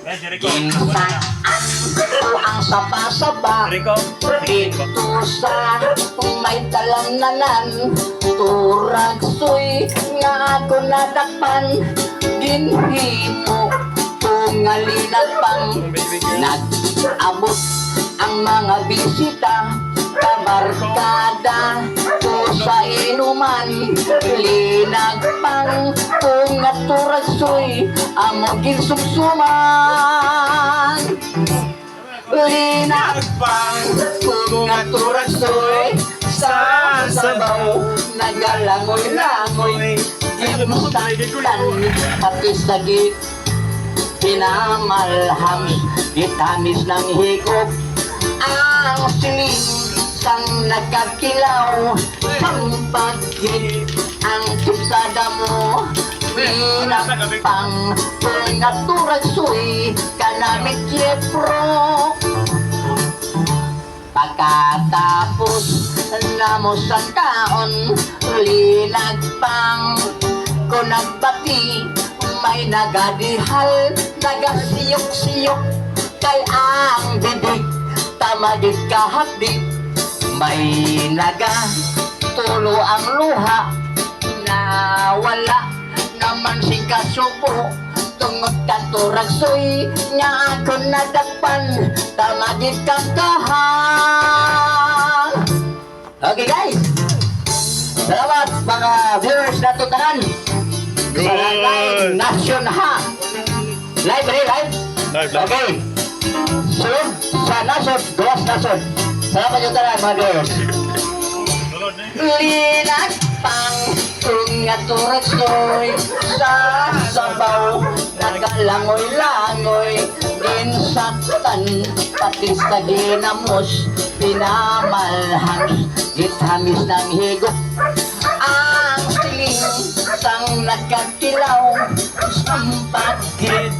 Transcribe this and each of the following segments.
Eh, Jericho. Ginsaaan ko ang saba-saba Jericho. dito sa may talamnanan. Turagsoy nga ako nadakpan, ginhimo ko nga linagpang. Nag-abot ang mga bisita, kabarkada ko sa inuman. Linagpang ko nga turagsoy, amo ginsumsuman. Linagpang ko nga turagsoy sa sabaw, nagalangoy-langoy. Ginsaktan pati sa git pinamalham, gitamis ng higop ang siling sang nagkakilaw. Sampagit ang tipsada mo. Pinagpang naturagsuy kanamit yepro. Pagkatapos namo sa taon, linagpang ko nagbati. May nagadihal, nagasiyok-siyok, kay ang bibig tamagit kahapdi. May naga tulo ang luha, nawala naman si kasubo tungod kanturagsoy nga ako nadakpan, tamagit kang kahang. Okay guys, salamat mga viewers na tanan sa Live Nation ha. Live rin, live. Live, live. Okay, sulod sa nasod, gawas nasod. Salamat yung tanan mga viewers. Sulod na eh. Linagpang nga turagsoy sa sabaw, nagalangoy-langoy. Ginsaktan pati sa ginamos, pinamalhang gitamis ng higop ang siling sang nagkatilaw. Sampagit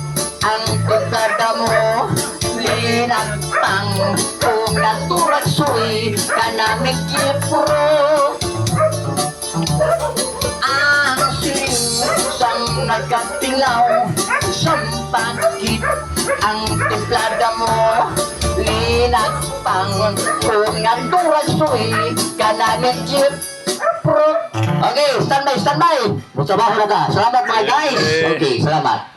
ang pagdadamo. Linagpang kung naturagsoy kanamig kipro. Ang siling sang nagkatilaw, sampagit ang timplada mo. Linagpang kung naturagsoy kanamig kipro. Okay, stand by, stand by. Mutrabaho na ta. Salamat mga guys. Okay, salamat.